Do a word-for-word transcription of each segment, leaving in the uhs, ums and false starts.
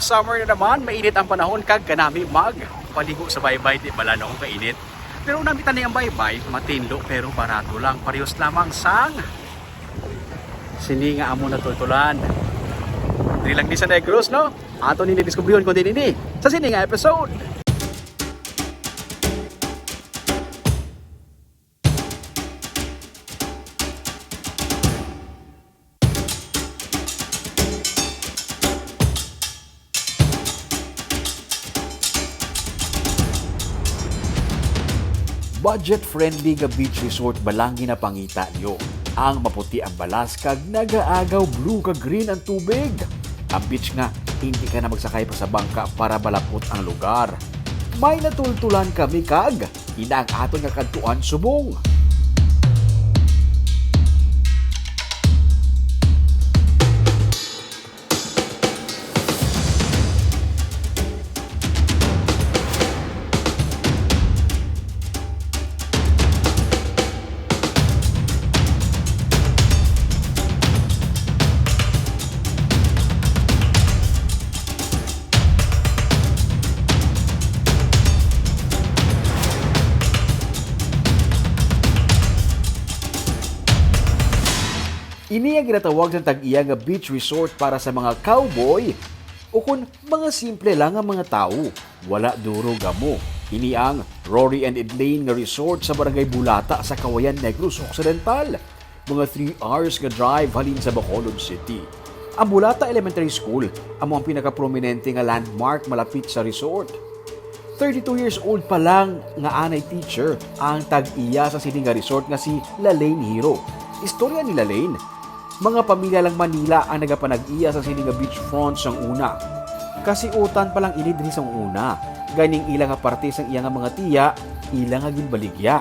Summer na naman, mainit ang panahon kag kanami magpaligo sa baybay, di bala no, kainit. Pero nami tani ang baybay, matinlo pero barato lang, parehas lamang sang sini nga amo natultulan. Diri lang ni sa Negros, no? Ato ni diskubrihon kung di nini sa sini nga episode. Budget-friendly nga beach resort ba lang ginapangita niyo? Ang maputi ang balas kag nagaagaw blue kag green ang tubig. Ang beach nga, hindi ka na magsakay pa sa bangka para malapot ang lugar. May natultulan kami kag ina ang aton nga kadtuan subong. Ini ang ginatawag sang tag-iya nga beach resort para sa mga cowboy o kon mga simple lang nga mga tawo. Wala duro gamo. Ini ang Rory and Edlane nga resort sa Barangay Bulata sa Cauayan, Negros Occidental. Mga three hours nga drive halin sa Bacolod City. Ang Bulata Elementary School amo ang pinakaprominente nga landmark malapit sa resort. Thirty-two years old pa lang nga anay teacher ang tag-iya sa sini nga resort nga si Lalaine Hiro. Istorya ni Lalaine, mga pamilya lang Manila ang nagapanag-iya sa sini nga beachfront sang una. Kasiutan pa lang ini diri sang una, gani ang ila nga parte sang iya nga mga tiya, ila nga ginbaligya.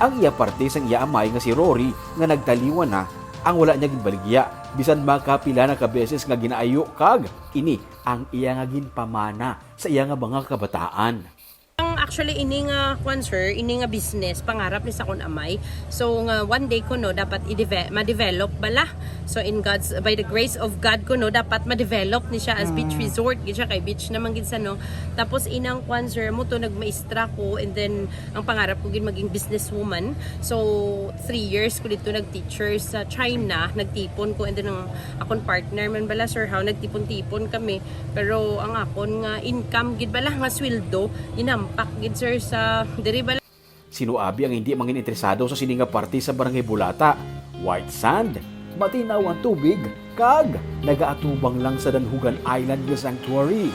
Ang iya parte sang iya amay nga si Rory nga nagtaliwan na, ang wala niya ginbaligya, bisan makapila na ka beses nga ginaayo kag ini ang iya nga ginpamana sa iya nga mga kabataan. Ang actually ini nga kwan, sir, ini nga business, pangarap ni sa akon amay. So nga one day kuno dapat i-deve-, ma-develop bala. So in God's, by the grace of God kuno dapat ma-develop ni siya as beach resort gid siya, kay beach naman gid sa, no. Tapos inang kwan, sir, mo to nagmaestra ko, and then ang pangarap ko gid maging businesswoman. So three years ko dito nag-teacher sa China, nagtipon ko, and then ang akon partner man bala, sir, how nagtipon-tipon kami. Pero ang akon nga income gid bala nga sweldo, inampak gid, sir, sa diri bala. Sino abi ang hindi mangin interesado sa sini nga parte sa Barangay Bulata? White sand, matinaw ang tubig, kag nagaatubang lang sa Danhugan Island nga sanctuary.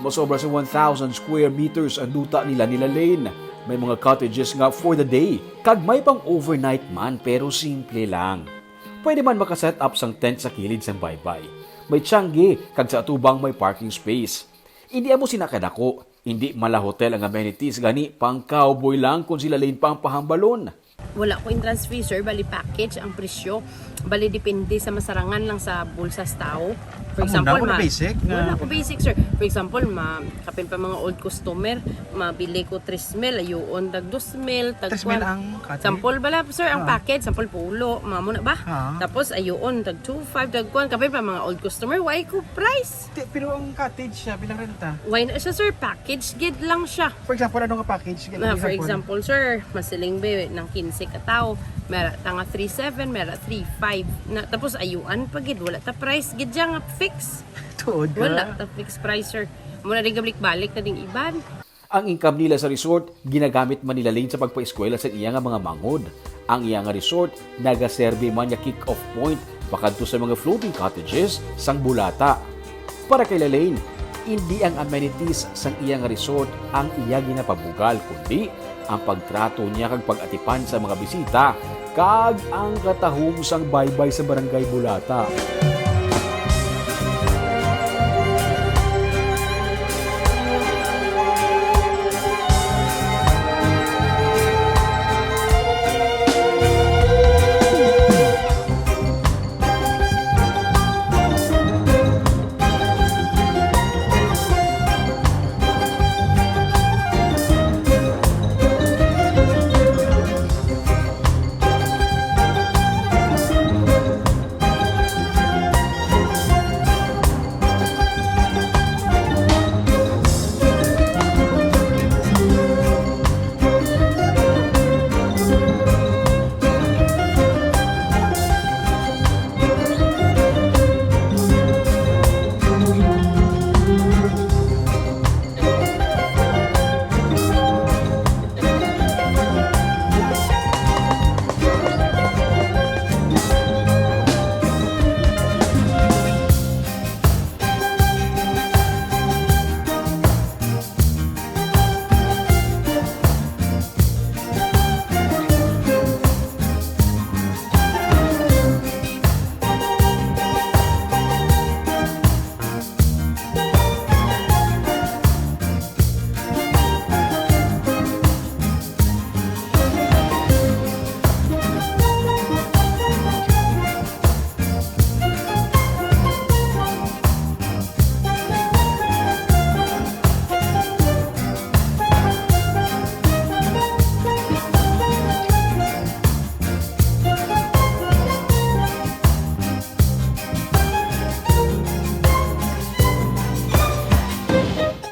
Masobra sa one thousand square meters ang duta nila ni Lalaine. May mga cottages nga for the day, kag may pang overnight man, pero simple lang. Pwede man maka-set up sang tent sa kilid sang baybay. May tiyangge, kag sa atubang may parking space. Hindi amo sina kadako, Hindi mala hotel ang amenities, gani pang cowboy lang kung si Lalaine pa ang pahambalon. Wala ko entrance fee, sir. Bali, package ang presyo. Bali, depende sa masarangan lang sa bulsa sa tao. For Amo na, example, wala ma- basic nga- Wala ko basic, sir. For example, ma kapin pa mga old customer, mabili ko tres mil, ayuon tag dos mil, tag Tres mil kwan. Ang cottage? Sample bala, sir, ang Ah. package, sample pulo, mamo na ba? Ah. Tapos ayuon tag two five, tag kwan, kapin pa mga old customer, why ko price? Ti- Pero ang cottage siya, pinarenta. Why na siya, sir? Package gid lang siya. For example, ano nga package? Sige, Na, for example. example, sir, masiling be ng kinse ka tao, mera ta nga three seven, mera three five. Na, tapos ayuan pa gid, wala ta price gid dyan nga fix. Tuod ka. Wala ta fixed price, sir. Muna rin gabalik-balik na ding iban. Ang income nila sa resort ginagamit man ni Lalaine sa pagpaeskwela sa iya nga mga manghod. Ang iya nga resort nagaserbi man nga kick-off point pakadto sa mga floating cottages sang bulata. Para kay Lalaine, indi ang amenities sang iya nga resort ang iya ginapabugal, kundi ang pagtrato niya kag pag-atipan sa mga bisita kag ang katahom sang baybay sa Barangay Bulata.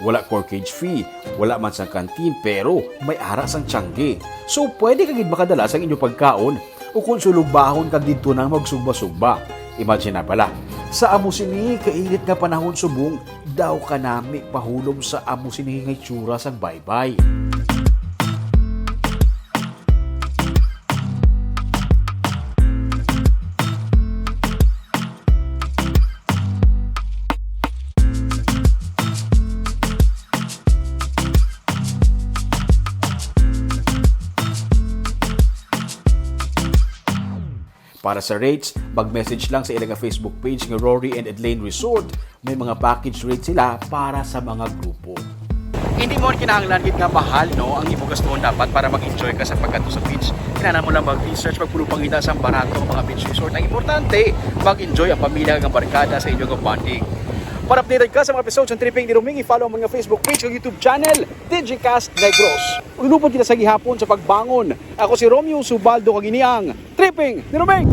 Wala corkage fee, wala man sang canteen, pero may ara sang tiyangge. So, pwede ka gid makadala sang inyo pagkaon ukon sulubahon kag didto na magsugba-sugba. Imagine na bala, sa amo sini kainit nga panahon subong, daw kanami pahulom sa amo sini nga itsura sang baybay. Para sa rates, mag-message lang sa ila nga Facebook page nga Rory and Edlane Resort. May mga package rate sila para sa mga grupo. Hindi mo kinahanglan gid nga mahal, no, ang imo gastuhon dapat para mag-enjoy ka sa pagkadto sa beach. Kinahanglan mo lang mag-research, magpulupangita sa barato nga mga beach resort. Ang importante, mag-enjoy ang pamilya kag ang barkada sa inyo nga bonding. Para updated ka sa mga episodes ng Tripping ni Roming, i-follow ang mga Facebook page ug YouTube channel, Digicast Negros. Ulupod kita sa gihapon sa pagbangon. Ako si Romeo Subaldo, kag ini ang Tripping ni Roming.